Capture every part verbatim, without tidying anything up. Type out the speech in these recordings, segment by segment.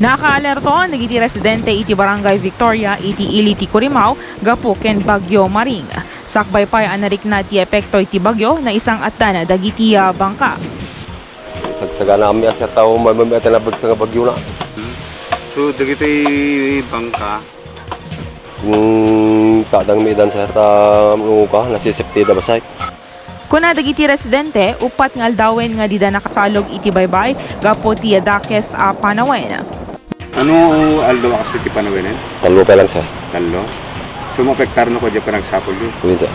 Nakaalerto dagiti residente iti Barangay Victoria iti ili ti Corimao gapu ken Bagyo Maring. Sakbay pay a narikna ti epekto iti bagyo, naisang-atdan dagiti, ah, bangka. Sagsagana kami a siya tao, may, may, may, may, nga bagyo na. So, dagiti bangka? Hmm, tadang mi dan sa ta, ano ka, nasisipti da basay. Kuna dagiti residente, upat nga aldawen nga dida nakasalog iti baybay gapu ti dakes a panawen. Ano aldaw a kastoy ti panawenen? Tallo pa lang, sir. Tallo? So, maapektar no kadi panagsapulyo? Yun, sir.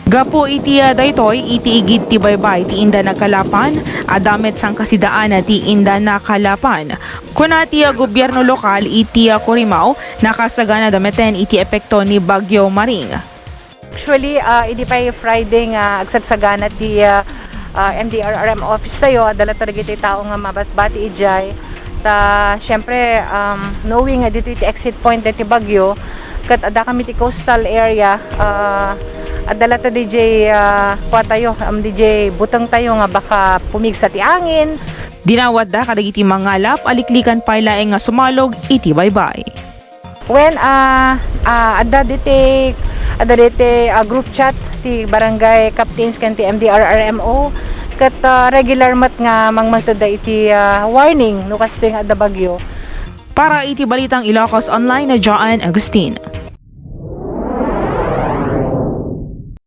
Gapu iti, ah, daytoy, iti igid ti baybay ti inda nagkalapan, adda met sangkasidaan ti inda nakalapan. Kuna ti, ah, gobierno lokal iti, ah, Corimao, nakasaganada meten iti epekto ni Bagyo Maring. Actually, ah, idi pay Friday nga agsagsagana ti, ah, ah, M D R R M office tayo, adda latta dagiti tao nga mabatbati idiay. Ta, syempre, um, knowing nga dito iti exit point dati bagyo, ket adda kami ti coastal area, ah, adda latta D J, ah, kua tayo, um, D J buteng tayo nga baka pumigsa ti angin. Dinawatda kadagiti mangalap a liklikan pay laeng nga sumalog iti baybay. Wen, ah, ah, adda diti, adda diti, ah, group chat ti barangay captains ken ti M D R R M O, ket, ah, regular met nga mangmangtedda iti, ah, warning no kastoy nga adda bagyo. Para iti Balitang Ilocos Online, Joanne Agustin.